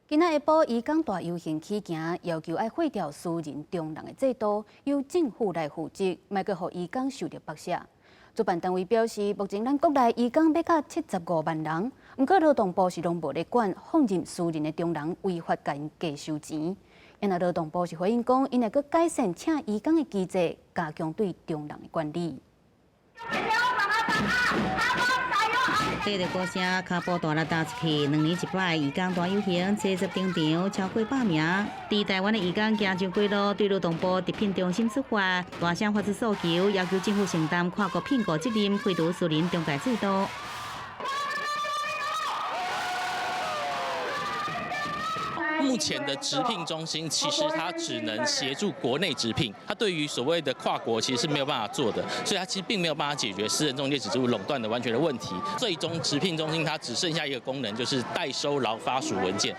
今仔下晡，移工大遊行起行，要求愛廢掉私人中人的制度，由政府來負責，莫閣予移工受著剝削。主辦單位表示，目前咱國內移工欲到75萬人，毋過勞動部是攏無咧管，放任私人的中人違法共𪜶加收錢。因為勞動部是回應講，𪜶會閣改善請移工的機制，加強對中人的管理。綴著鼓聲，跤步大力踏出去，2年一擺移工大遊行，齊集登場，超過百名。佇台灣的移工行上街路，對勞動部直聘中心出發，大聲發出訴求，要求政府承擔跨國聘雇責任，廢除私人中介制度。目前的直聘中心其實它只能協助國內直聘，它對於所謂的跨國其實是沒有辦法做的，所以它其實並沒有辦法解決私人中介制度壟斷的完全的問題。最終直聘中心它只剩下一個功能，就是代收勞發署文件。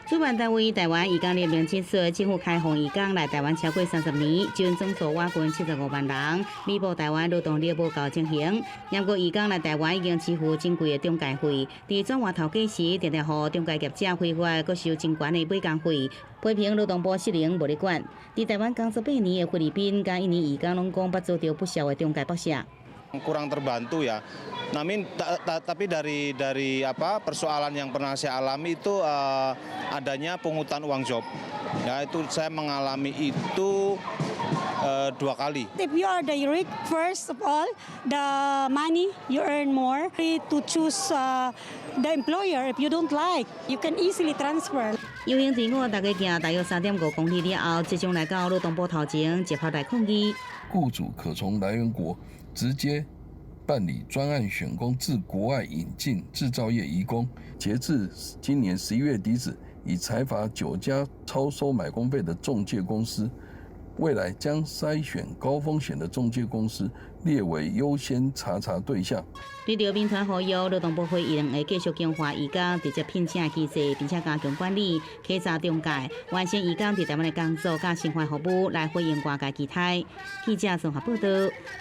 主辦單位台灣移工聯盟指出，政府開放移工來台灣超過30年，總數倚近75萬人，彌補台灣勞動力無夠情形。不過移工來台灣已經支付真貴的中介費，佇轉換頭家時，定定予中介業者非法閣收真懸的買工費，批評勞動部失能無咧管。佇台灣工作8年的菲律賓佮印尼移工攏講捌遭著不肖的中介剝削。 Kurang terbantu ya. Namun tapi dari apa persoalan yang pernah saya alami itu adanya pungutan uang job. Ya, itu saya mengalami itu dua kali. If you are direct, first of all, the money you earn more. To choose the employer, if you don't like, you can easily transfer. 遊行隊伍大家行大約3.5公里了後，集中來到勞動部頭前，集合來抗議。雇主可從來源國直接辦理專案選工，自國外引進製造業移工。截至今年11月底止，已裁罰9家超收買工費的仲介公司。未來將篩選高風險的仲介公司列為優先查查對象。對著民團呼籲，勞動部回應會繼續強化移工直接聘請機制，並且加強管理、稽查中介，完善移工佇台灣的工作佮生活服務，來回應外界期待。記者綜合報道。